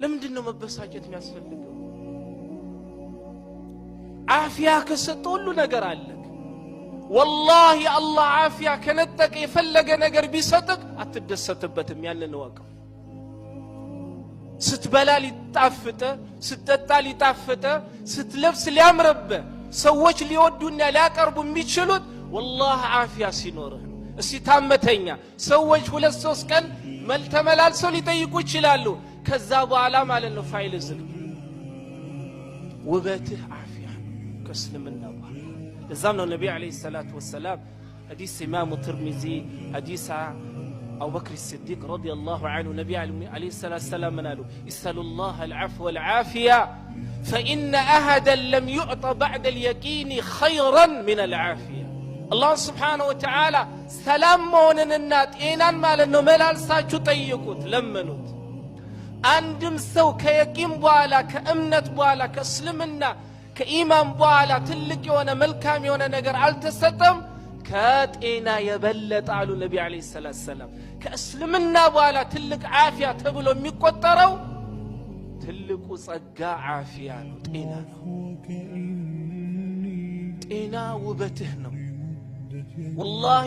ለምንድን ነው መበሳጨት የሚያስፈልገው? ዓፊያ ከሰጠ ሁሉ ነገር አለክ። ወላሂ አላህ ዓፊያ ከነጠቀ የፈለገ ነገር ቢሰጥቅ አትደሰትበትም። ያንን እወቀው። ስትበላ ሊጣፍጥ፣ ስትጠጣ ሊጣፍጥ፣ ስትለብስ ሊያምርብህ፣ ሰዎች ሊወዱና ሊያቀርቡ የሚችሉት ወላሂ ዓፊያ ሲኖርህ ነው። እስቲ ታመተኛ ሰዎች 2-3 ቀን ተመላልሰው ሊጠይቁ ይችላሉ። ከዛ በኋላ ማለት ነው ፋይል ዝግ። ውበትህ ዓፊያ ነው ከእስልምና በኋላ። ለዛም ነው ነቢ ዓለይሂ ሰላቱ ወሰላም ሐዲስ ኢማሙ ትርሚዚ፣ ሐዲስ አቡበክር ስዲቅ ረዲየላሁ ዐንሁ፣ ነቢ ዓለይሂ ሰላቱ ወሰላም ምን አሉ? اسألوا الله العفو والعافية فإن أحدا لم يعط بعد اليقين خيرا من العافية። አላህ ስብሓነሁ ወተዓላ ሰላም መሆንንና ጤናን ማለት ነው መላልሳችሁ ጠይቁት፣ ለምኑት። አንድም ሰው ከየቂን በኋላ፣ ከእምነት በኋላ፣ ከእስልምና ከኢማን በኋላ ትልቅ የሆነ መልካም የሆነ ነገር አልተሰጠም ከጤና የበለጠ አሉ ነቢ ዓለይሂ ሰላቱ ሰላም። ከእስልምና በኋላ ትልቅ ዓፊያ ተብሎ የሚቆጠረው ትልቁ ጸጋ ዓፊያ ነው፣ ጤና ነው። ጤና ውበትህ ነው። ወላሂ።